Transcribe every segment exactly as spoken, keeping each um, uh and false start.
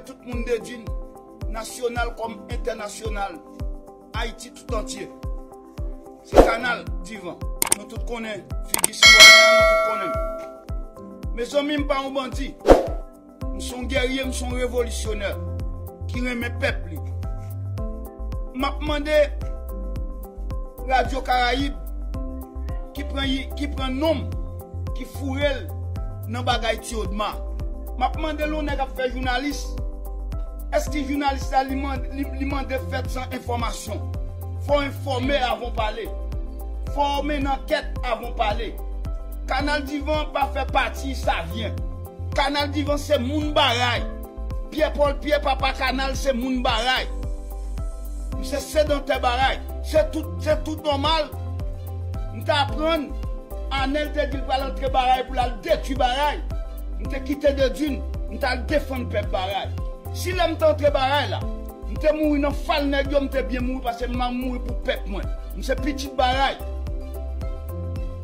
tout moun Dedin, nasyonal kòm entènasyonal, Ayiti tout antye. Se Kanal Divan. Nou tout konnen figi sitwayen an, nou tout konnen m. Mezanmi, m pa yon bandi. M se yon gèrye, m se yon revolisyonè ki renmen pèp li. M ap mande Radyo Karayib ki pran, ki pran non m, ki foure l nan bagay Ti Odma. M ap mande l, yon nèg ap fè jounalis, èske jounalis la li mande, li, li mande fèt san enfòmasyon? Fò w enfòme avan w pale. Fò w mennen ankèt avan w pale. Kanal Divan pa fè pati Savyen. Kanal Divan se moun Baray. Pyè Pòl, Pyè Papa Kanal se moun Baray. M se sedantè Baray. Se tout, se tout nòmal. M te aprann Anèl te di l pral antre Baray pou l al detwi Baray. M te kite Dedin, m t al defann pèp Baray. Si lè m te antre Baray la, m te mouri nan fal nèg yo, m te byen mouri paske m ap mouri pou pèp mwen. M se pitit Baray.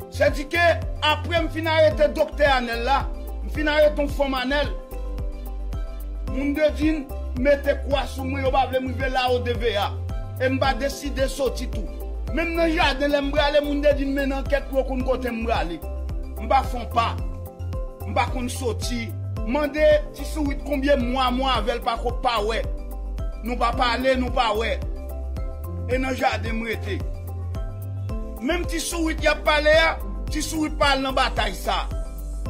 Sèdike, apre m fin arete doktè Anèl la, m fin arete yon fanm Anèl. Moun Dedin mete kwa sou mwen, yo pa vle m rive la o D V A. E m pa deside soti tou. Menm nan jaden, lè m prale, moun Dedin mennen ankèt pou yo konn kote m prale. M pa fè yon pa. M pa konn soti. Mande Ti Sourit konbyen mwa mwen avè l pa ko, pa wè. Nou pa pale, nou pa wè. E nan jaden m rete. Menm Ti Sourit y ap pale a, Ti Sourit pa al nan batay sa.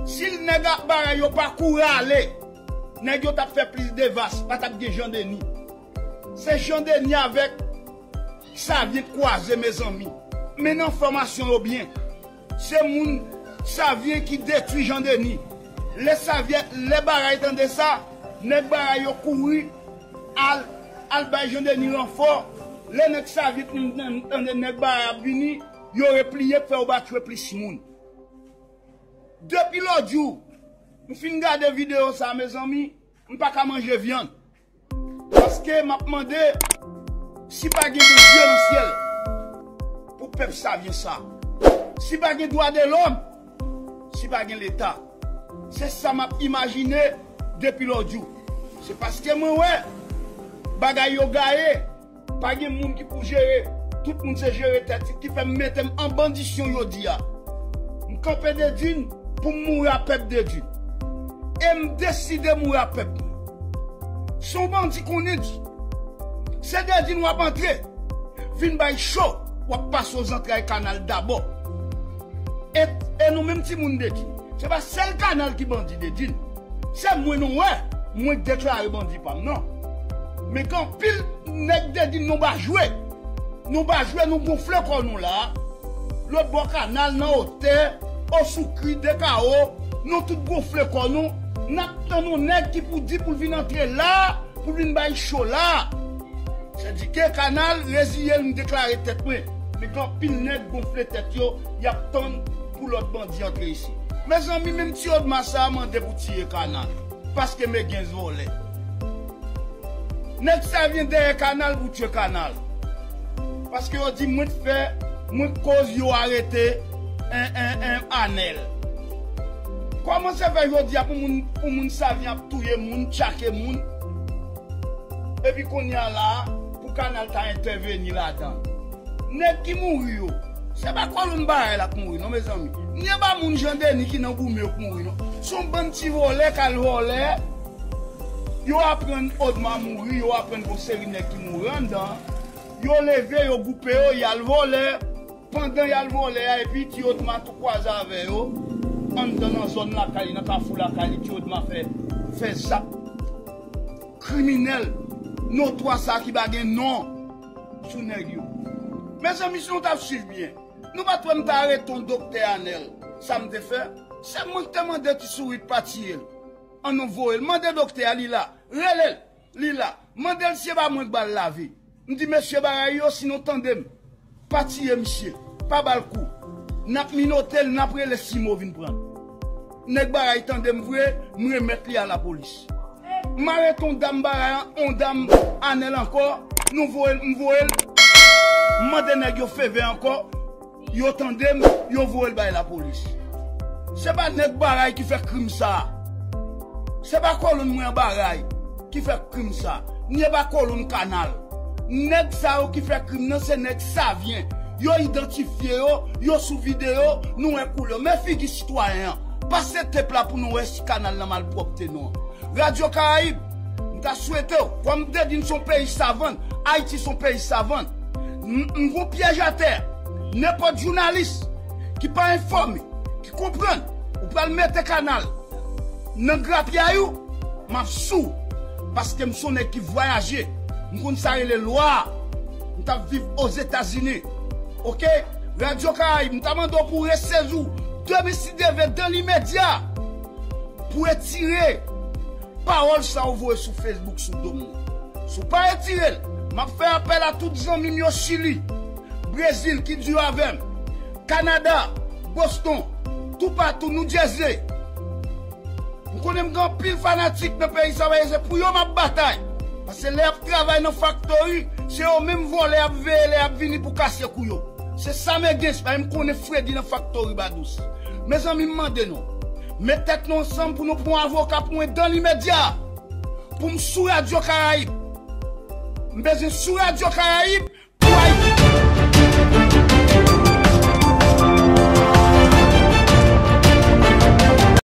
Si nèg ak Baray yo pa kouri ale, nèg yo t ap fè plis de vas, pa t ap gen Jan Deni. Se Jan Deni avèk Savyen k kwaze, mezanmi. Mennen enfòmasyon yo byen. Se moun Savyen ki detwi Jan Deni. Lè Savyen, lè Baray tande sa, nèg Baray yo kouri al, al bay Jan Deni ranfò. Lè nèg Savyen tande nèg Baray ap vini, yo repliye, k fè yo ba tchwe plis moun. Depi lòt jou, m fin gade videyo sa, mezanmi, m pa ka manje vyann. Paske m ap mande si pa gen Bondye nan syèl pou pèp Savyen sa. Si pa gen dwa de lòm, si pa gen Leta. Se sa m ap imajine depi lòt jou. Se paske mwen wè bagay yo gaye. Pa gen moun ki pou jere. Tout moun se jere tèt li, ki fè m mete m an bandisyon jodi a. M kanpe Dedin pou m mouri a pèp Dedin. E m deside mouri a pèp mwen. Se yon bandi konnen di. Se Dedin w ap antre, vin bay cho, w ap pase o zantray Kanal dabò. E, e nou menm timoun Dedin, se pa sèl Kanal ki bandi Dedin. Se mwen nou wè, mwen k deklare bandi pa m nan. Men gen anpil nèg Dedin nou pa jwe. Nou pa jwe, nou gonfle kò nou la. Lòt bò Kanal, nan Otè, Osucri, Dekawo, nou tout gonfle kò nou. N ap tann yon nèg ki pou di pou l vin antre la, pou l vin bay cho la. Sèdike Kanal reziye l, m deklare tèt mwen. Men gen anpil nèg gonfle tèt yo, y ap tann pou lòt bandi antre isi. Mezanmi, menm Ti Odma sa a mande pou tiye Kanal. Paske Megens vòlè. Nèg Savyen dèyè Kanal pou tiye Kanal. Paske yo di mwen t fè, mwen koz yo arete en, en, en, Anèl. Kòman se fè jodi a pou moun, pou moun Savyen ap touye moun, tchake moun? Epi kounye a la, pou Kanal ta entèveni ladan. Nèg ki mouri yo, se pa kòlonn Baray la k mouri non, mezanmi. Ni e pa moun Jan Deni ki nan goumen yo k mouri non. Se yon bann ti vòlè k al vòlè. Yo aprann Odma mouri, yo aprann gon seri nèg ki mouri anndan. Yo leve, yo gwoupe yo, y al vòlè. Pandan y al vòlè a, epi Ti Odma tou kwaze avè yo anndan nan zòn lakay li, nan kafou lakay li, Ti Odma fè, fè zak kriminèl notwa sa ki pa gen non sou nèg yo. Mezanmi, si nou t ap swiv byen, nou pa t wè m t arete yon doktè Anèl, sa m te fè? Se mwen ki te mande Ti Sourit pa tiye l. An nou voye l. Mande doktè a, li la. Rele l. Li la. Mande l si e pa mwen k ba l lavi. M di mesye Baray yo, si nou tande m, pa tiye misye. Pa ba l kou. N ap minote l, n ap rele Simo vin pran l. Nèg Baray tande m vre, m remèt li a lapolis. M arete yon dam Baray, yon dam Anèl ankò, nou voye l, m voye l. M mande nèg yo favè ankò, yo tande m, yo voye l bay lapolis. Se pa nèg Baray ki fè krim sa a. Se pa kòlonn mwen an Baray. ki fè krim sa. Nye ba kolonn kanal. Nèg sa yo ki fè krim nan se nèg Savyen. Yo idantifye yo, yo sou videyo, nou wè koulè yo. Men figi sitwayen an. Pase tep la pou nou wè si kanal nan malpwòpte nou an. Radyo Karayib, m ta swete w, kòm m te di n se yon peyi savann, Ayiti se yon peyi savann. M m gon pyèj atè. Nenpòt jounalis ki pa enfòme, ki konprann, ou pral mete kanal nan grapyay ou, m ap sou. Paske m se yon nèg ki vwayaje. M konn sa rele lwa. M t ap viv Ozetazini. Oke? Radyo Karayib, m ta mande w pou w resezi w. Demen si Dye vle, dan limedya, pou retire pawòl sa ou voye sou Facebook sou do m nan. Si w pa retire l, m ap fè apèl a tout zanmi m yo Chili, Brezil ki di yo avè m, Kanada, Boston, toupatou, New Jersey. M konnen m gen anpil fanatik nan peyi sa, paske se pou yo m ap batay. Paske lè y ap travay nan faktori, se yo menm vòlè y ap veye lè y ap vini pou kase kou yo. Se sa m gen, se pa m konnen Fredi nan faktori Badous. Mezanmi, m mande nou, met tèt nou ansanm pou nou pran yon avoka pou mwen dan limedya. Pou m sou Radyo Karayib. M bezwen sou Radyo Karayib pou Ayiti.